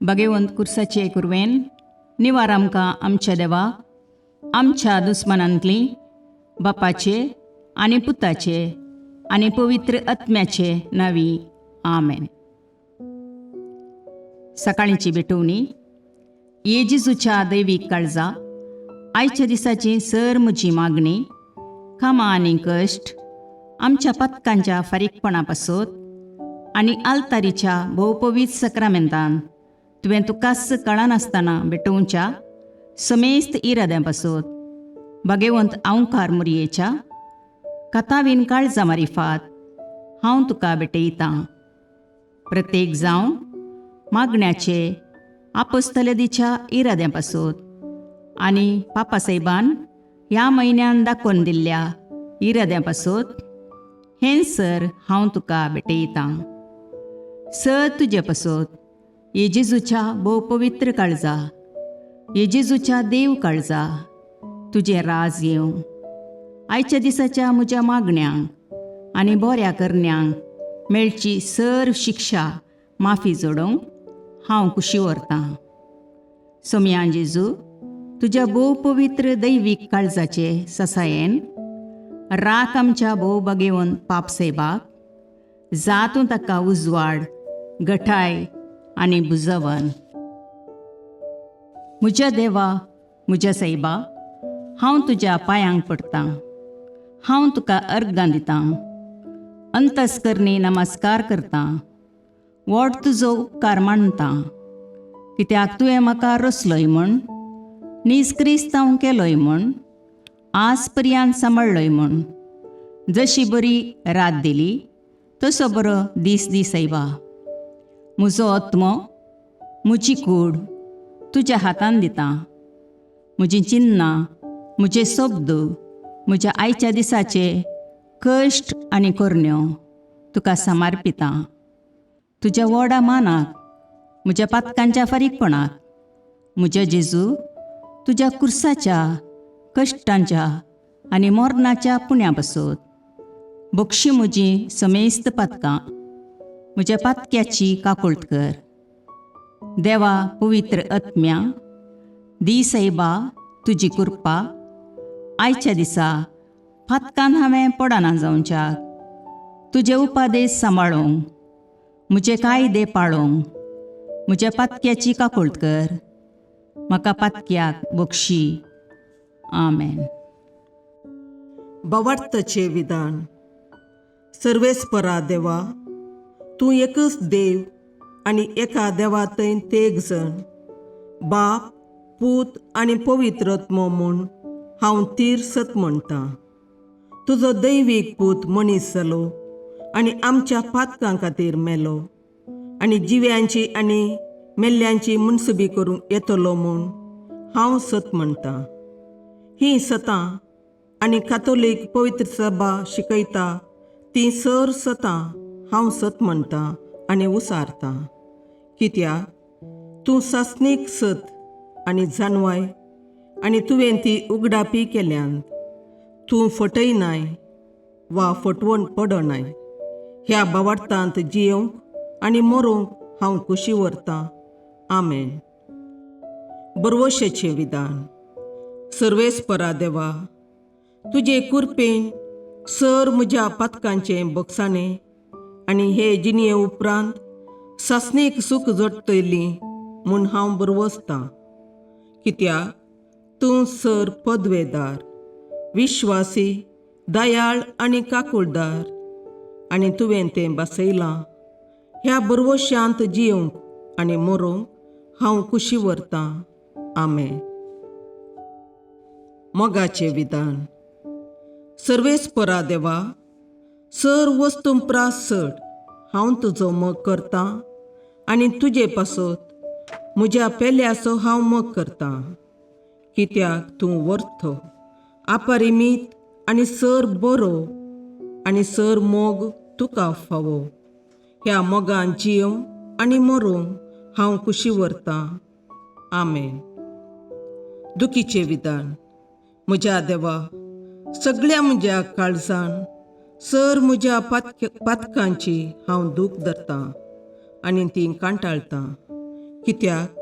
भगेवंत कुर्साचे कुरवेन निवार आमकां आमच्या देवा आमच्या दुस्मनांतली बापाचे आनी पुताचे आनी पवित्र आत्म्याचे नावी. आमेन. सकाळीची भेटवणी. ये जेजूच्या दैवीक काळजा, आयच्या दिसाची सर म्हजी मागणी, कामां आनी कश्ट आमच्या पथकांच्या फारीकपणा पासत आनी आल्तारीच्या भोवपवीत सक्रामेंतान तुवें तुकाच कळनासतना भेटोवच्या समेस्त इराद्यां पासत भगेवंत आंवकार मुरयेच्या कथावीन काळजा मारिफात हांव तुका भेटयतां. प्रत्येक जावन मागण्याचे आपस्तलदीच्या इराद्यां पासत आनी पापासाहेबान ह्या म्हयन्यान दाखोवन दिल्ल्या इराद्यां पासत हें सर हांव तुका भेटयतां. सर तुजे पासत ये जेजूच्या भोव पवित्र काळजा, ये जेजूच्या देव काळजा, तुजें राज येवं. आयच्या दिसाच्या म्हज्या मागण्यांक आनी बऱ्या करण्यांक मेळची सर शिक्षा माफी जोडोवंक हांव कुशी व्हरतां. सोमयान जेजू, तुज्या भोव पवित्र दैवीक काळजाचे ससायेन राख आमच्या भोव बगेवन पाप सेबाक जातूं ताका उजवाड, गठाय आनी बुजवन. म्हज्या देवा, म्हज्या सायबा, हांव तुज्या पांयांक पडटां. हांव तुका अर्गां दितां, अंतस्करणी नमस्कार करतां, व्हड तुजो उपकार मानतां, कित्याक तुवें म्हाका रचलोय म्हूण, नीज क्रिस्तांव केलोय म्हूण, आज पर्यंत सांबाळ्ळोय म्हूण. जशी बरी रात दिली तसो बरो दीस दी सायबा. म्हजो आत्मो, म्हजी कूड तुज्या हातान दितां. म्हजीं चिन्नां, म्हजे शब्द, म्हज्या आयच्या दिसाचे कश्ट आनी करण्यो तुका समर्पितां. तुज्या व्हडा मानाक, म्हज्या पातकांच्या फारीकपणाक, म्हज्या जेजू, तुज्या कुर्साच्या कश्टांच्या आनी मरणाच्या पुण्या पासत बक्षी म्हजी समेस्त पातकां. म्हज्या पातक्याची काकुळट कर. देवा पवित्र आत्म्या, दी सायबा तुजी कृपा आयच्या दिसा पातकान हांवें पडना जावच्याक, तुजे उपादेश सांबाळूंक, म्हजे कायदे पाळूंक. म्हज्या पातक्याची काकुळट कर. म्हाका पातक्याक बक्षी. आमेन. भावार्थाचें विधान. सर्वेस्परा देवा, तूं एकच देव आनी एका देवा थंय तेग जण, बाप, पूत आनी पवित्र आत्मो म्हूण हांव तीर सत म्हणटा. तुजो दैवीक पूत मनीस जालो आनी आमच्या पातकां खातीर मेलो आनी जिव्यांची आनी मेल्ल्यांची मुनसुबी करूंक येतलो म्हूण हांव सत म्हणटा. हीं सतां आनी कातोलीक पवित्र सभा शिकयता ती सर सतां हांव सत म्हणटा आनी उसारता, कित्याक तूं सासणीक सत आनी जाणवाय आनी तुवें ती उगडापी केल्यान. तूं फटयनाय वा फटवण पडनाय. ह्या भावार्थांत जियोवंक आनी मरोंक हांव कुशी व्हरतां. आमेन. बरवशेचें विधान. सर्वेस्परा देवा, तुजे कुरपेन सर म्हज्या पातकांचें बक्षाणें आनी हे जिणये उपरांत सासणीक सूख जोडटली म्हूण हांव बरवसतां, कित्याक तूं सर पदवेदार, विश्वासी, दयाळ आनी काकुळदार आनी तुवें तें बसयलां. ह्या बरवशांत जियोवंक आनी मरोंक हांव कुशी व्हरतां. आमेन. मोगाचें विधान. सर्वेस्परा देवा, सर वस्तू प्रास चड हांव तुजो मोग करतां आनी तुजे पासत म्हज्या पेल्याचो हांव मोग करतां, कित्याक तूं वर्थ, अपरिमीत आनी सर बरो आनी सर मोग तुका फावो. ह्या मोगान जियोवंक आनी मरोंक हांव कुशी व्हरतां. आमेन. दुखीचें विधान. म्हज्या देवा, सगळ्या म्हज्या काळजान सर म्हज्या पातकांची हांव दूख धरतां आनी ती कांटाळटां. कित्याक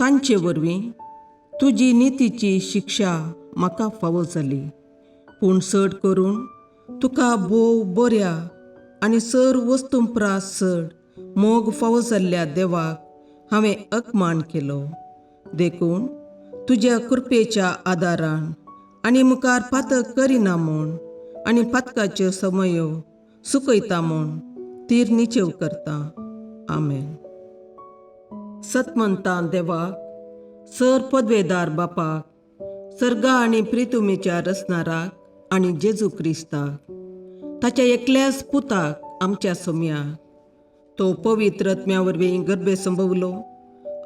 तांचे वरवीं तुजी नितीची शिक्षा म्हाका फावो जाली. पूण चड करून तुका भोव बऱ्या आनी सर वस्तूं प्रास चड मोग फावो जाल्ल्या देवाक हांवें अपमान केलो. देखून तुज्या कृपेच्या आदारान आनी मुखार पातक करिना म्हूण आनी पातकाच्यो समयो सुकयता म्हूण तीर निचेव करता. आमेन. सतमंतां देवाक, सर पदवेदार बापाक, सर्गा आनी प्रितुमेच्या रचणाराक आनी जेजू क्रिस्ताक, ताच्या एकल्याच पुताक आमच्या सोम्याक, तो पवित्र आत्म्या वरवीं गर्भे संभवलो,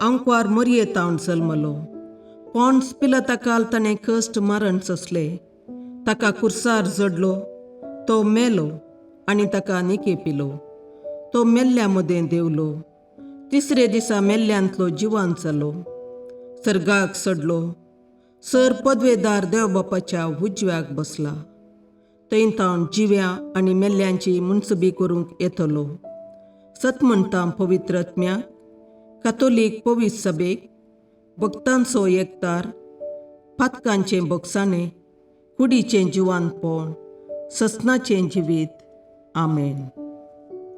आंकवार मरयेतावन जल्मलो, पोंड्स पिलताकाल ताणें कश्ट मरण सोंसले, ताका कुर्सार जडलो, तो मेलो आनी ताका निके पिलो, तो मेल्ल्या मदें देंवलो, तिसरे दिसा मेल्ल्यांतलो जिवान जालो, सर्गाक चडलो, सर पदवेदार देव बापाच्या उजव्याक बसला, थंय तावन जिव्या आनी मेल्ल्यांची मुनसबी करूंक येतलो. सत म्हणटा पवित्र आत्म्याक, कातोलीक पवित्र सभेक, भक्तांचो एकतार, पातकांचें बोगसाणें, कुडीचें जिवानपण, ससनाचें जिवीत. आमेन.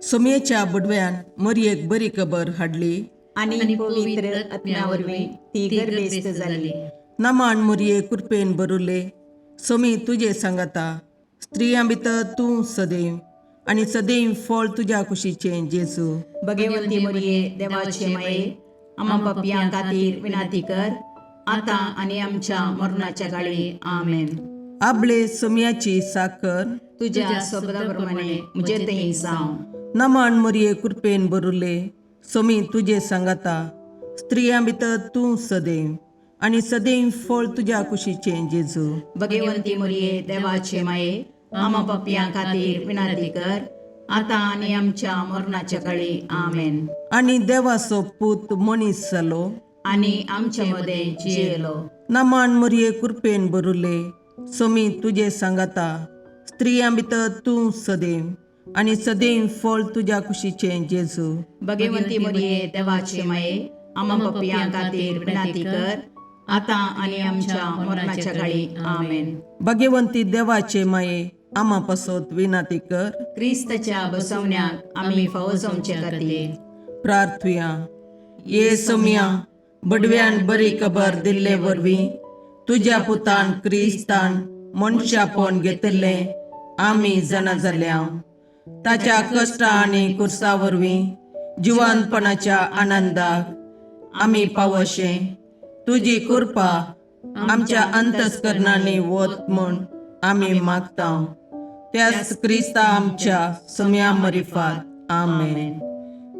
सोमयेच्या बुडव्यान मरयेक बरी खबर हाडली आनी पवित्र आत्म्या वरवीं ती गर्भेस्त जाली. नमान मुरये कृपेन बरुले, सोमी तुजे सांगाता, स्त्रियां भितर तूं सदैव आनी सदैव फळ तुज्या कुशीचें जेजू. भगवंती मरिये, देवाचे माये, आमा पापयां खातीर विनंती कर, आतां आनी आमच्या मरणाच्या काळी. आमेन. आबळे सोमयाची साकर तुज्या शब्दा प्रमाणे म्हजे थंय जावं. नमान मुरये कृपेन बरुले, सोमी तुजे सांगाता, स्त्रियां भितर तूं सदैव आनी सदैव फळ तुज्या कुशीचें जेजू. भगवंती मरिये, देवाचे माये, आमा पापयां खातीर विनंती कर, आतां आनी आमच्या मरणाच्या काळी. आमेन. आनी देवाचो पूत मनीस जालो आनी आमच्या मदें जियेलो. नमान मुरये कृपेन बरुले, सोमी तुजे सांगाता, स्त्रियां भितर तूं सदैव आनी सदैव फळ तुज्या कुशीचें जेजू. भगवंती मरिये, देवाचे माये, आमा पापयां खातीर विनंती कर, आतां आनी आमच्या मरणाच्या काळी. आमेन. भगवंती देवाचे माये, आमा पासत विनंती कर. क्रिस्ताच्या बसवण्याक आमी फावो जावचे खातीर. प्रार्थुया. ये सोमया, बडव्यान बरी खबर दिल्ले वरवीं तुज्या पुतान क्रिस्तान मनशापण घेतिल्लें आमी जाणा जाल्या. ताच्या कश्टा आनी कुर्सा वरवीं जिवानपणाच्या आनंदाक आमी पावशे तुजी कृपा आमच्या अंतस्करणांनी वत म्हूण आमी मागता, त्याच क्रिस्ता आमच्या सम्या मरिफात. आमेन.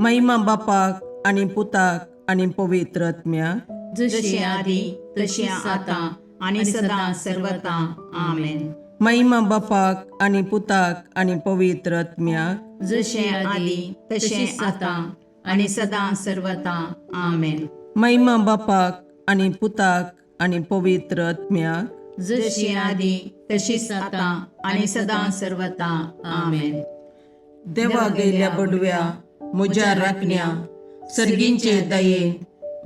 महिमा बापाक आनी पुताक आनी पवित्र आत्म्याक, जशी आदी तशी आतां आनी सदां सर्वता. आमेन. महिमा बापाक आनी पुताक आनी पवित्र आत्म्याक, जशें आदी तशें आतां आनी सदां सर्वता. आमेन. महिमा बापाक आनी पुताक आनी पवित्र आत्म्याक, जशी आदी तशीच आतां आनी सदां सर्वता. आमेन. देवा गेल्या बडव्या म्हज्या राखण्या, सर्गींचे दयेन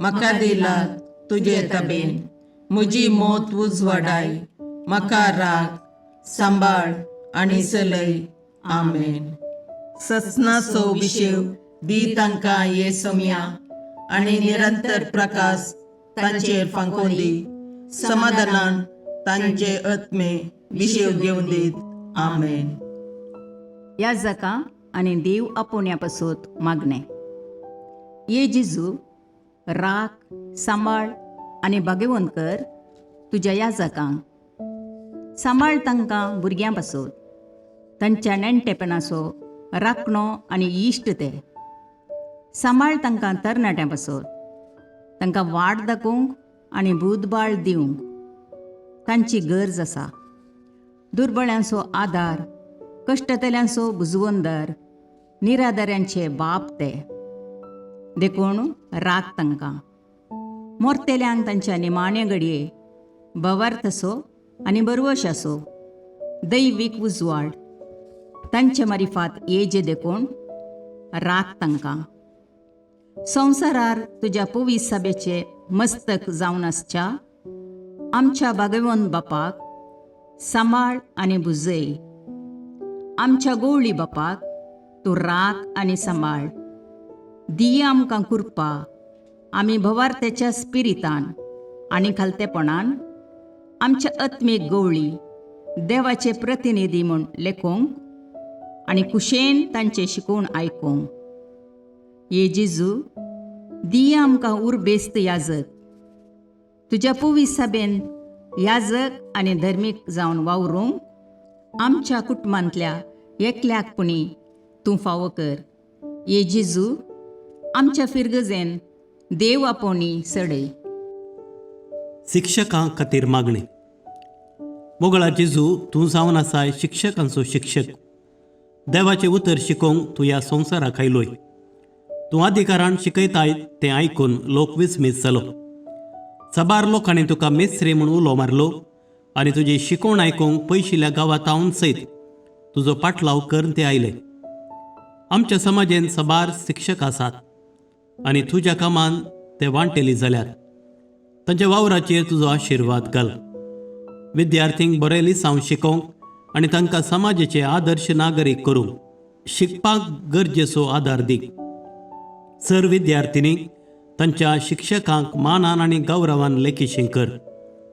म्हाका दिला तुजे तबेन, म्हजी मोत उजवाडाय, म्हाका राख, सांबाळ आनी चलय. आमेन. ससनाचो विशेव दी तांकां ये सोमया आनी निरंतर प्रकाश तांचेर फांकोवन दी, समाधानान तांचे आत्मे विशेव घेवन दीत. आमेन. ह्या जाका आनी देव आपोवण्या पासत मागणें. ये जेजू, राख, सांबाळ आनी भाग्यवंत कर तुज्या ह्या जाकांक. सांबाळ तांकां भुरग्यां पासत, तांच्या नेणटेपणाचो राखणो आनी इश्ट ते. सांबाळ तांकां तरणाट्यां पासत, तांकां वाट दाखोवंक आनी बुदबाळ दिवंक तांची गरज आसा. दुर्बळ्यांचो आदार, कश्टतल्यांचो बुजवंदर, निराधाऱ्यांचे बाप ते, देखून राख तांकां. मोरतेल्यांक तांच्या निमाण्या घडये भवार्थ आसो आनी बरवश आसो, दैवीक उजवाड तांचे मारिफात येजे, देखून राख तांकां. संवसारार तुज्या पवीस सभेचे मस्तक जावन आसच्या आमच्या बागेवन बापाक सांबाळ आनी भुजय. आमच्या गोवळी बापाक तूं राख आनी सांबाळ. दिया आमकां कृपा आमी भवार्थ्याच्या स्पिरितान आनी खालतेपणान आमच्या आत्मीक गवळी देवाचे प्रतिनिधी म्हूण लेखूंक आनी कुशेन तांचें शिकोवन आयकूंक. ये जेजू, दिया आमकां उर्बेस्त याजक, तुज्या पवीस सभेन याजक आनी धर्मीक जावन वावरूंक आमच्या कुटुंबांतल्या एकल्याक पुणी तूं फावो कर. ये जेजू, आमच्या फिरगजेन देव आपोवणी सडय. शिक्षकां खातीर मागणें. मोगळा जेजू, तूं जावन आसाय शिक्षकांचो शिक्षक. देवाचें उतर शिकोवंक तूं ह्या संवसाराक आयलोय. तूं अधिकारान शिकयताय तें आयकून लोक विस्मीत जालो. साबार लोकांनी तुका मेस्त्री म्हूण उलो मारलो आनी तुजी शिकवण आयकूंक पयशिल्ल्या गांवांत सयत तुजो पाटलाव करून ते आयले. आमच्या समाजेन साबार शिक्षक आसात आनी तुज्या कामान ते वांटेली जाल्यात. तांच्या वावराचेर तुजो आशिर्वाद घाल. विद्यार्थींक बरें लिसांव शिकोवंक आनी तांकां समाजाचे आदर्श नागरीक करूंक शिकपाक गरजेचो आदार दी. सर विद्यार्थिनींक तांच्या शिक्षकांक मानान आनी गौरवान लेखीशी कर.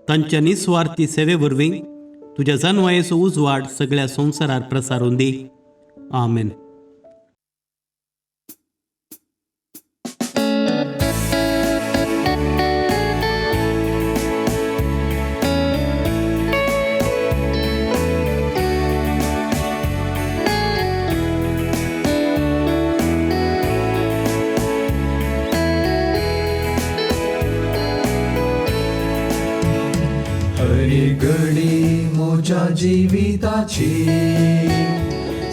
तांच्या निस्वार्थी सेवे वरवीं तुज्या जानवायेचो उजवाड सगळ्या संवसारार प्रसारून दी. आमेन. हरी घडी म्हज्या जिविताची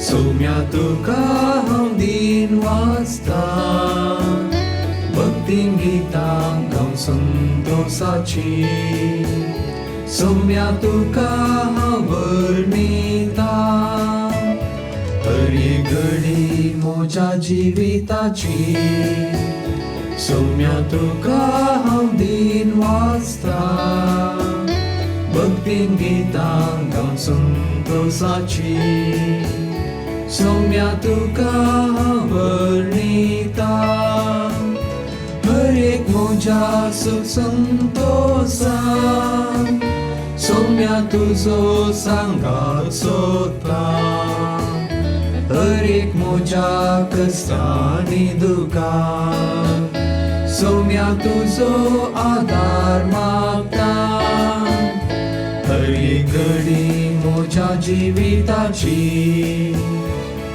सोम्या तुका हांव दीन वाचता, भक्तीन गितां हांव संतोसाची सोम्या तुका हांव वर्णिता. हरी घडी म्हज्या जिविताची सोम्या तुका हांव दीन वाचता, भक्तीन गितां गावन संतोसाची सोम्या तुका हांव वर्णिता. हर एक म्हज्या सुख संतोसान सोम्या तुजो सांगात सोदता, हर एक म्हज्या कश्टांनी दुखान सोम्या तुजो आदार मागता. हरी घडी म्हज्या जिविताची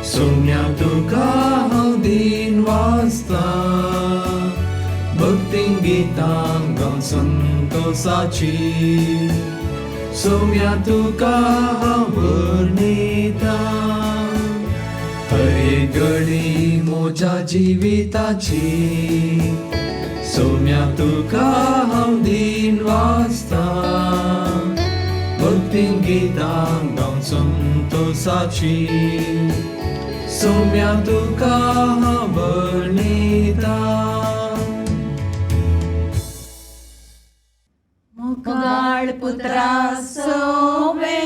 सोम्या तुका हांव दीन वाचता, भक्तीन गितां गावन संतोसाची सोम्या तुका हांव वर्णिता. हरी घडी म्हज्या जिविताची सोम्या तुका हांव दीन वाचता, भक्तीन गितां गावन संतोसाची सोम्या तुका हांव वर्णिता. मुखाळ पुत्रा सोवे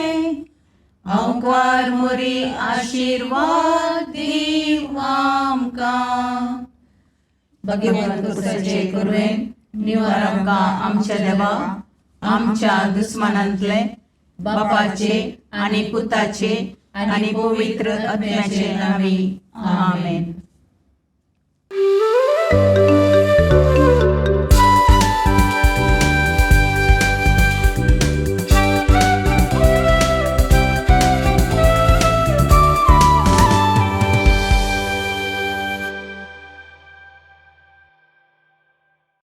अंकार मुरी आशिर्वाद दीव आमकां. भगवंत कुसाचे कुरवेन निवार आमकां आमच्या देवा आमच्या दुस्मानांतले बापाचे आनी पुताचे आनी पवित्र आत्म्याचे नांवी. आमेन.